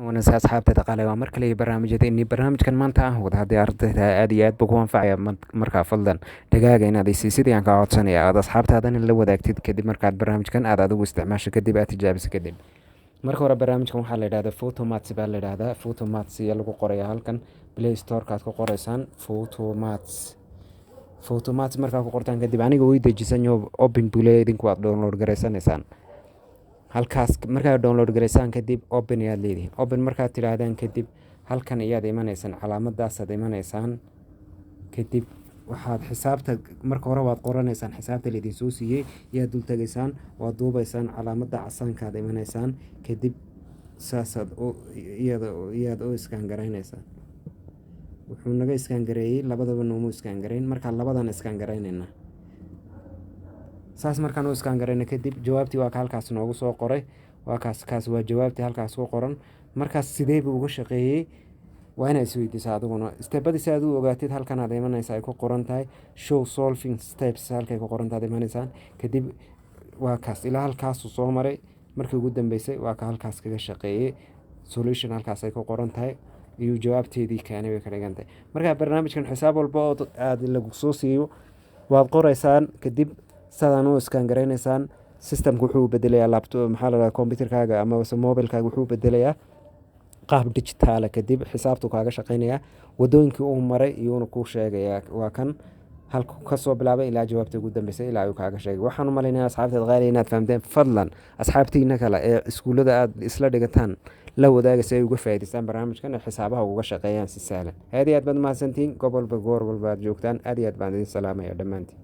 Wanaagsan asxaabta dhaqaale, waa mar kale iyo barnaamijyadeennii. Barnaamijkan maanta ah wada haddii ardayda aad iyo aad buu ku anfacaya. Markaa fadlan dhagaaga inaad isiisid ayaan kaa codsanaya, aad asxaabtaadana la wadaagtid kadib markaad barnaamijkan aad adigu isticmaasho kadib, aad tijaabiso kadib. Marka hore barnaamijkan waxaa la yidhahdaa Photomaths baa la yidhahdaa. Photomaths ayaa lagu qoraya halkan Play Store-ka aad ku qoraysaan Photomaths. Photomaths markaa ku qortaan kadib, aniga way dejisan yaho, open buu leeyahay. Idinku waad download garaysanaysaan halkaas. Markaad download garaysaan kadib, open ayaad leedihiin. Open markaad tidhaahdaan kadib, halkan ayaad imanaysaan, calaamadaasaad imanaysaan. Kadib waxaad xisaabta marka hore waad qoranaysaan, xisaabta laydin soo siiyey ayaad dul tegaysaan, waad duubaysaan, calaamadda casaankaad imanaysaan. Kadib saasaad u iyada iyaad u scan garaynaysaan. Wuxuu naga scan gareeyey, labadaba noomu scan gareyn. Markaa labadan scan garaynaynaa. Saas markaan u scan garayna kadib, jawaabtii waa ka halkaas noogu soo qoray. Waa kaas, kaas waa jawaabtii halkaas ku qoran. Markaas sidee buu uga shaqeeyey? Waa inaad isweydiisaa adiguna step-adii si aad u ogaatid. Halkan aad imanaysa ay ku qoran tahay "show solving steps", halkay ku qoran tahay aad imanaysaan. Kadib waa kaas, ilaa halkaasuu soo maray. Markii ugu dambeysay waa ka halkaas kaga shaqeeyey, solution halkaas ay ku qoran tahay iyuu jawaabteedii keenay bay ka dhigan tahay. Marka barnaamijkan xisaab walba oo aad lagu soo siiyo waad qoraysaan, kadib sadaan u scan garaynaysaan. System-ka wuxuu bedelayaa laptop, maxaa la dhahaa, computer-kaaga ama se mobilkaaga wuxuu bedelayaa qaab digital-a. Kadib xisaabtu kaaga shaqeynayaa, wadooyinkii uu maray iyuuna kuu sheegayaa. Waa kan halku kasoo bilaabay ilaa jawaabta ugu dambeysay ilaa uu kaaga sheegay. Waxaan u malaynaya, asxaabteed qaali, inaad fahamteen. Fadlan asxaabtiina kale ee iskuullada aad isla dhigataan la wadaaga si ay uga faa'iidaystaan barnaamijkan, ee xisaabaha uga shaqeeyaan si sahlan. Aad iyo aad baad mahadsantihiin. Gobolba goor walba aad joogtaan, aad iyo aad baan idin salaamaya dhammaantiin.